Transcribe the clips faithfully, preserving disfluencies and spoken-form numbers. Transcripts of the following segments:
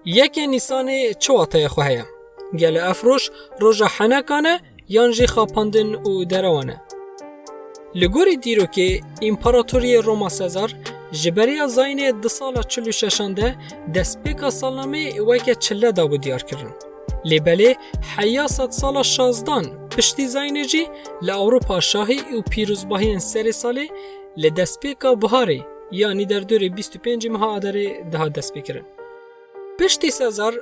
Yekê Nîsanê çi wateya xwe heye? Gelo ev roj roja henekan e yan jî xapandin û derewan e? Li gorî dîrokê, Împaratoriyê Roma Sezar ji beriya zayînê di sala çil û şeşan de destpêka salnameyê weke çile dabû diyarkirin. Lê belê heya sedsala şazdan piştî zayînê jî li Ewropa şahî û pîrozbahiyên serê salê li destpêka biharê, yanî derdorê bîst û pêncî meha Adarê dihat destpêkirin. Piştî Sezar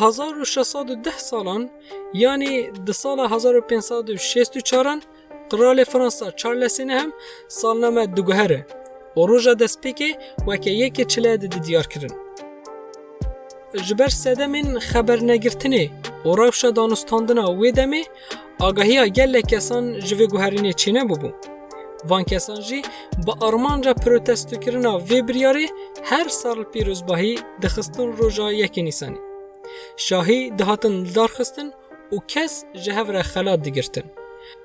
hezar û şeş sed û deh salan, yanî di sala hezar û pênc sed û şêst û çaran, Qralê Fransa Charlesê Nehemî salname diguhere û roja destpêkê weke yekê çile dide diyarkirin. Ji ber sedemên xebernegirtinê û rewşa danûstandina wê demê, agahiya gelek kesan ji vê guherînê çênebûbû. Van kesan jî bi armanca protestokirina vê biryarê her sal pîrozbahî dixistin roja yekê Nîsanê. Şahî dihatin lidarxistin û kes ji hev re xelat digirtin.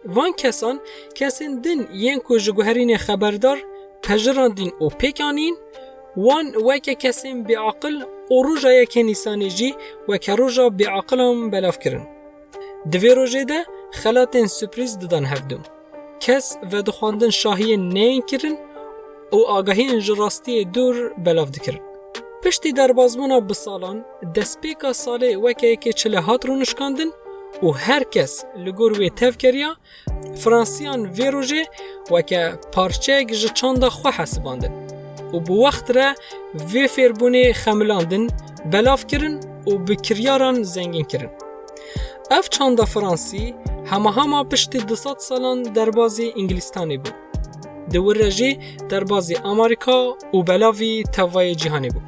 Van kesan kesên din yên ku ji guherînê xeberdar, pejirandîn û pêk anîn, wan weke kesên bêaqil û roja yekê Nîsanê jî weke roja bêaqilan belav kirin. Di vê rojê de xelatên surprîz didan hevdu. Kes vedixwendin şahiyên neyên kirin û agahiyên ji rastiyê dûr belav dikirin. Piştî derbazbûna bi salan, destpêka salê weke yekê çile hat rûnişkandin û her kes li gor wê tevgeriya, Fransiyan vê rojê weke parçeyek ji çanda xwe hesibandin û bi wext re vê fêrbûnê xemilandin, belav kirin û bi kiryaran zengîn kirin. Ev çanda fransî hema hema piştî du sed salan derbazî Îngilîstanê bû. Di wir re jî derbazî Amerîka û belavî tevayê cîhanê bû.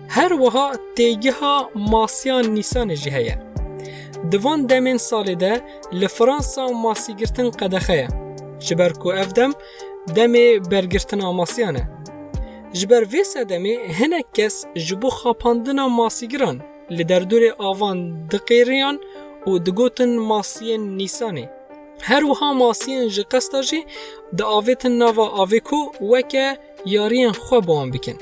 Her wiha têgiha masiya Nîsanê jî heye. Di van demên salê de li Fransa masîgirtin qedexe ye, ji ber ku ev dem demê bergirtina masiyan e. Ji ber vê sedemê hinek kes ji bo xapandina masîgiran li derdorê avan diqêriyan û digotin masiyên Nîsanê. Her wiha masiyên ji qesta jî diavêtin nava avê ku weke yariyên xwe bi wan bikin.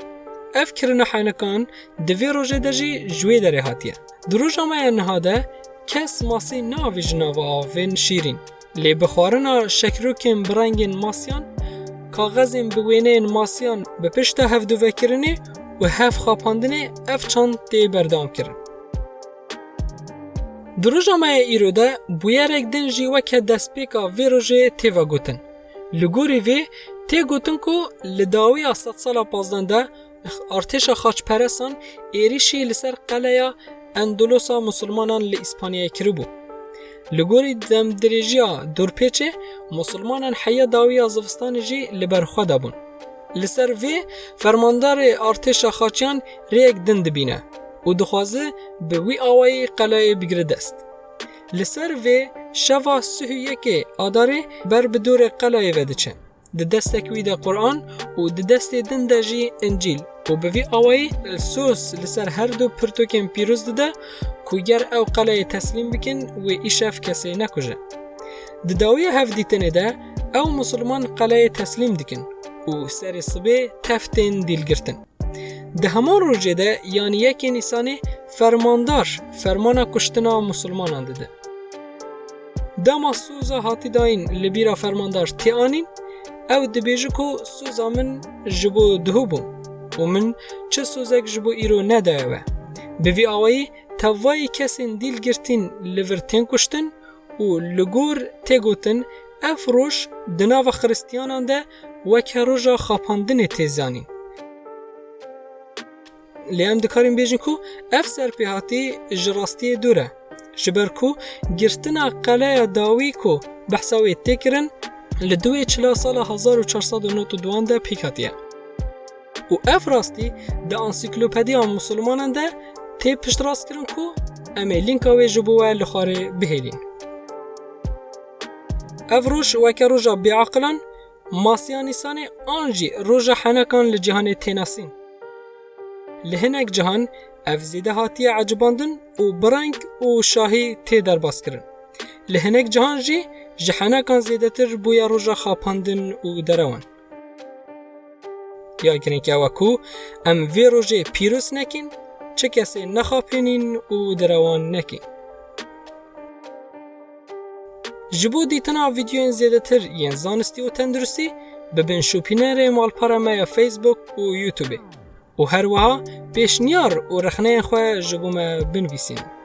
Ev kirina henekan di vê rojê de jî ji wê derê hatiye. Di roja me ya niha de kes masî neavêjin nava avên şîrîn. Lê bi xwarina şekrokên bi rengên masiyan, kaxezên bi wêneyên masiyan bi pişta hevduvekirinê û hevxapandinê ev çand tê berdewamkirin. Di roja me ya îro de bûyerek din jî weke destpêka vê rojê tê vegotin. Li gorî vê tê gotin ku li dawiya sedsala pazdeh de artêşa xaçperesan êrîşî li ser qeleya Endulusa Musulmanan li Îspanyayê kiribû. Li gorî demdirêjiya dorpêçê, Musulmanan heya dawiya zivistanê jî li ber xwe de bûn. Li ser vê, fermandarê artêşa xaçiyan rêyek din dibîne û dixwaze bi wî awayî qelayê bigire dest. Li ser vê, şeva sih û yekê Adarê ber bi dorê qelayê ve diçe. Di destek wî de Quran û di destê din de jî Încîl û bi vî awayî soz li ser her du pirtûkên pîroz dide ku ger ew qelayê teslîm bikin, wê îşev kesê nekuje. Di dawiya hevdîtinê de ew musulman qelayê teslîm dikin û serê sibê tev tên dîlgirtin. Di heman rojê de, yanî yekê Nîsanê, fermandar fermana kuştina musulmanan dide. Dema soza hatî dayîn li bîra fermandar tê anîn, ew dibêje ku soza min ji bo duhû bû û min çi sozek ji bo îro nedaye we. Bi vî awayî tevayî kesên dîlgirtîn li vir tên kuştin û li gor tê gotin, ev roj di nava Xiristiyanan de weke roja xapandinê tê zanîn. Lê em dikarin bêjin ku ev serpêhatî ji rastiyê dûr e. Ji ber ku girtina qeleya dawî ku behsa wê tê kirin, li duwê çila sala hezar û çar sed û nod û duan de pêk hatiye. Û ev rastî di Ansiklopediya Musulmanan de tê piştrast kirin ku em ê lînka wê ji bo we li xwarê bihêlîn. Ev roj weke roja bêaqilan, masiya Nîsanê an jî roja henekan li cîhanê tê nasîn. Li hinek cihan ev zêde hatiye ecibandin û bi reng û şahî tê derbas kirin. Li hinek cihan jî ji henekan zêdetir bûye roja xapandin û derewan. Ya girîng ew e ku em vê rojê pîroz nekin, çi kesê nexapênîn û derewan nekîn. Ji bo dîtina vîdeoyên zêdetir yên zanistî û tenduristî, bibin şopînerê malpera me ya Facebook û YouTube û her wiha pêşniyar û rexneyên xwe ji bo me binivîsînin.